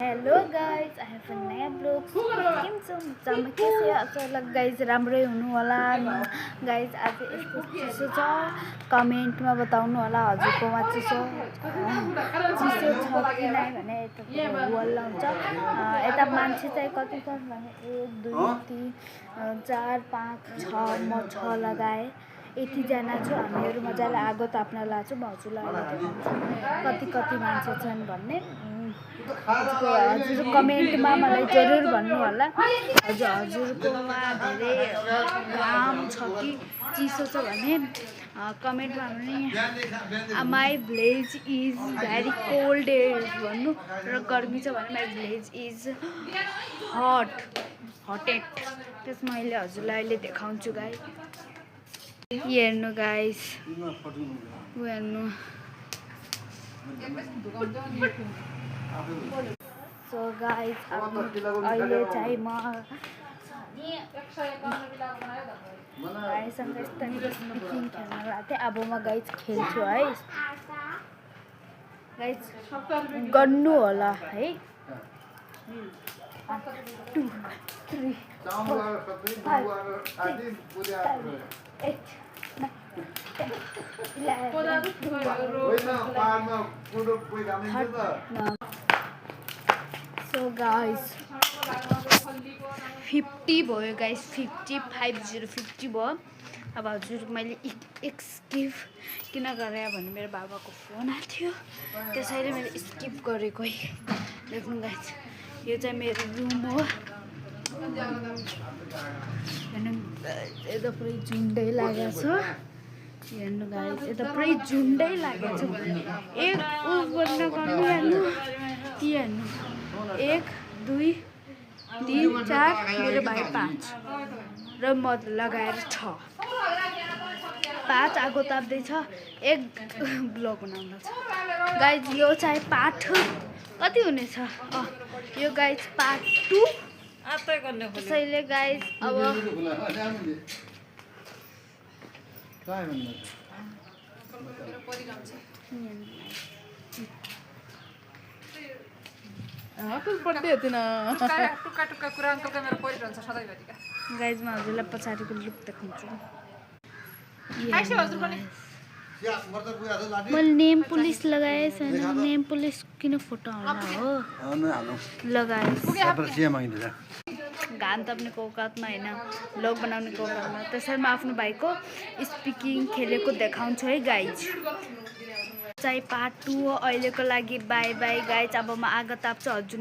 Hello guys, I have a नयाँ blog came छ मजामा के छ आशा गाइज राम्रै हुनु होला गाइज। आज यस्तो चिसो छ, कमेन्टमा बताउनु होला हजुरकोमा चिसो छ कि नै भने यता वल्ला हुन्छ। यता मान्छे चाहिँ कति छ भने 1 2 3 4 5 6 म 6 लगाएँ। यतिजना छु हामीहरू मजाले आगो ताप्न लाग्छौँ। हजुरलाई कति कति मान्छे छन् भन्ने हजुर कमेन्टमा मलाई जरुर भन्नु होला। हजुरकोमा धेरै घाम छ कि चिसो छ भने कमेन्टमा भने my village is very cold भन्नु, र गर्मी छ भने माई भिलेज इज हटेड। त्यसमा मैले हजुरलाई अहिले देखाउँछु गाइस। हेर्नु गाइस, हेर्नु। सो गाइस अहिले चाहिँ म गाइसँग स्पिकिङ खेल्न गएको थिएँ। अब म गाइस खेल्छु है। गाइस गर्नु होला है। 1 2 3 4 सो गाइस 50 भयो गाइस, 50 भयो। अब हजुर मैले एक स्किप किन गरेँ भने मेरो बाबाको फोन आएको थियो, त्यसैले मैले स्किप गरेको है। देख्नु गाइस, यो चाहिँ मेरो रुम हो। यता पुरै झुन्डै लागेको छ। हेर्नु गाइस, यता पुरै झुन्डै लागेको छ। एक बन्न गर्नु हेर्नु, हेर्नु 1 2 3 4 मेरो भाइ 5 र म लगाएर 6 5 आगो ताप्दैछ। एक ब्लग बनाउनु छ गाइस। यो चाहिँ पार्ट कति हुनेछ, यो गाइस पार्ट 2 त्यसैले गाइस अब गाइस म हजुरलाई पछाडिको लुक देखाउँछु। मैले नेम पुलिस लगाएँ छैन। नेम पुलिस किन फोटो हाल्न हो लगाएँ। घाम ताप्नेको औकातमा होइन, ब्लग बनाउनेको औकातमा। त्यसैले म आफ्नो भाइको स्पिकिङ खेलेको देखाउँछु है गाइज। चाहिँ पार्ट 2 हो। अहिलेको लागि बाई बाई गाइज। अब म आगो ताप्छु। हजुर